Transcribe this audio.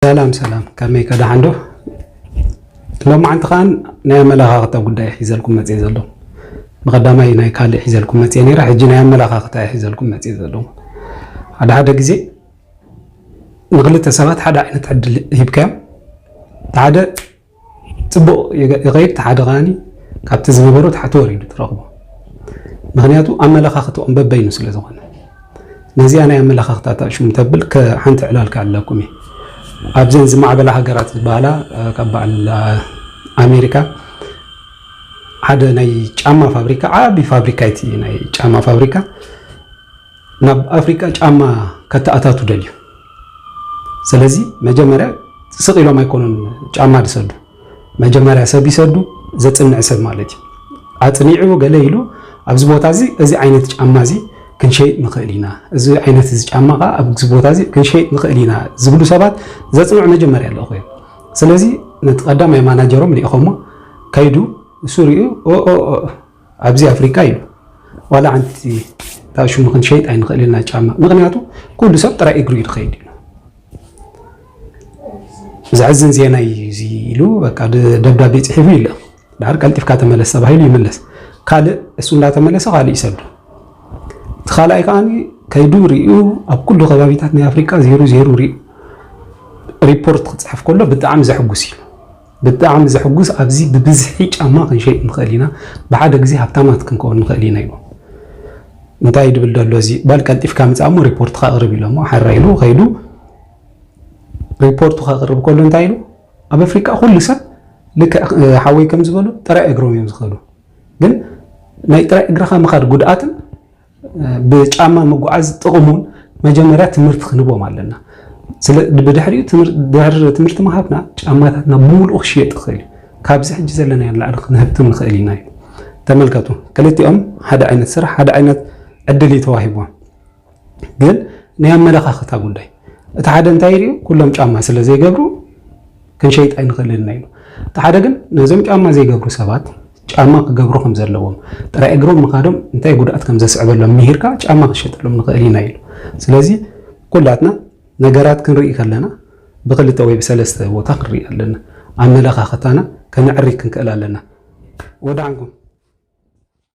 ሰላም ሰላም፣ ከመይ ከ ደሓን ዶ? ሎማዓንቲ ከኣ ናይ ኣመለኻኽታ ጉዳይ ሒዘልኩም መፅየ ዘለኹ። ብቐዳማይ ናይ ካልእ ሒዘልኩም መፅየ ነይረ፣ ሕጂ ናይ ኣመለኻኽታ እየ ሒዘልኩም መፅየ ዘለኹ። ሓደ ሓደ ግዜ ንክልተ ሰባት ሓደ ዓይነት ዕድል ሂብካዮም፣ ሓደ ፅቡቕ ይገ- ይኸይድ፣ ሓደ ከኣኒ ካብቲ ዝነበሮ ታሕቲ ወሪዱ ትረኽቦ። ምኽንያቱ ኣመለኻኽትኦም በበይኑ ስለ ዝኾነ። ነዚኣ ናይ ኣመለኻኽታ ሽም ተብል ሓንቲ ዕላል ኣለኩም እየ። ኣብዘን ዝማዕበላ ሃገራት ዝበሃላ ካብ በዓል ኣሜሪካ ሓደ ናይ ጫማ ፋብሪካ፣ ዓቢ ፋብሪካ፣ እቲ ናይ ጫማ ፋብሪካ ናብ ኣፍሪካ ጫማ ከተኣታቱ ደልዩ። ስለዚ መጀመርያ ስቕ ኢሎም ኣይኮኑን ጫማ ዝሰዱ። መጀመርያ ሰብ ይሰዱ፣ ዘፅንዕ ሰብ ማለት እዩ። ኣፅኒዑ ገለ ኢሉ ኣብዚ ቦታ እዚ፣ እዚ ዓይነት ጫማ እዚ ክንሸይጥ ንኽእል ኢና፣ እዚ ዓይነት እዚ ጫማ ከዓ ኣብዚ ቦታ እዚ ክንሸይጥ ንኽእል ኢና ዝብሉ ሰባት ዘፅንዑ መጀመርያ ኣለኹ እዮም። ስለዚ ነቲ ቀዳማይ ማናጀሮም ልኢኸሞ ከይዱ እሱ ሪኡ ኦ ኦ ኦ ኣብዚ ኣፍሪካ ኢሉ ዋላ ሓንቲ እታ ሽሙ ክንሸይጥ ኣይንኽእል ኢና ጫማ፣ ምክንያቱ ኩሉ ሰብ ጥራይ እግሩ እዩ ዝኸይድ ኢሉ። ዘሕዝን ዜና እዩ እዚ ኢሉ በቃ ደ- ደብዳቤ ፅሒፉ ይልእ። ድሓር ቀልጢፍካ ተመለስ ተባሂሉ ይምለስ። ካልእ እሱ እንዳተመለሰ ካልእ ይሰዱ። እቲ ካልኣይ ከዓ ከይዱ ሪኡ ኣብ ኩሉ ከባቢታት ናይ ኣፍሪካ ዜሩ ዜሩ ሪኡ ሪፖርት ክፅሕፍ ከሎ ብጣዕሚ ዘሕጉስ እዩ። ብጣዕሚ ዘሕጉስ፣ ኣብዚ ብብዝሒ ጫማ ክንሸይጥ ንኽእል ኢና፣ ብሓደ ግዜ ሃብታማት ክንከውን ንኽእል ኢና ኢሉ። እንታይ ድብል ደሎ እዚ ባል ቀልጢፍካ ምፃእ እሞ ሪፖርት ከቕርብ ኢሎሞ ሓራ ኢሉ ከይዱ ሪፖርቱ ከቕርብ ከሎ እንታይ ኢሉ ኣብ ኣፍሪካ ኩሉ ሰብ ልክዕ ሓወይ ከም ዝበሎ ጥራይ እግሮም እዮም ዝኸዱ። ግን ናይ ጥራይ እግርኻ ምኻድ ጉድኣትን ብጫማ ምጉዓዝ ጥቕሙን መጀመርያ ትምህርቲ ክንቦም ኣለና። ስለ ብድሕሪኡ ትምህር- ድሕሪ ትምህርቲ ምሃብና ጫማታትና ብምሉኡ ክሽየጥ ይኽእል እዩ። ካብዚ ሕጂ ዘለና ንላዕሊ ክንህብትም ንኽእል ኢና እዩ። ተመልከቱ፣ ክልቲኦም ሓደ ዓይነት ስራሕ ሓደ ዓይነት ዕድል እዩ ተዋሂቦም። ግን ናይ ኣመለኻኽታ ጉዳይ፣ እቲ ሓደ እንታይ ይሪኡ? ኩሎም ጫማ ስለ ዘይገብሩ ክንሸይጥ ኣይንኽእልን ኢና ኢሉ። እቲ ሓደ ግን ነዞም ጫማ ዘይገብሩ ሰባት ጫማ ክገብሩ ከም ዘለዎም፣ ጥራይ እግሮም ምኻዶም እንታይ ጉድኣት ከም ዘስዕበሎም ምሂርካ ጫማ ክንሸጠሎም ንኽእል ኢና ኢሉ። ስለዚ ኩላትና ነገራት ክንርኢ ከለና ብክልተ ወይ ብሰለስተ ቦታ ክንርኢ ኣለና። ኣመለኻኽታና ከነዕሪ ክንክእል ኣለና። ወዳዕንኩም።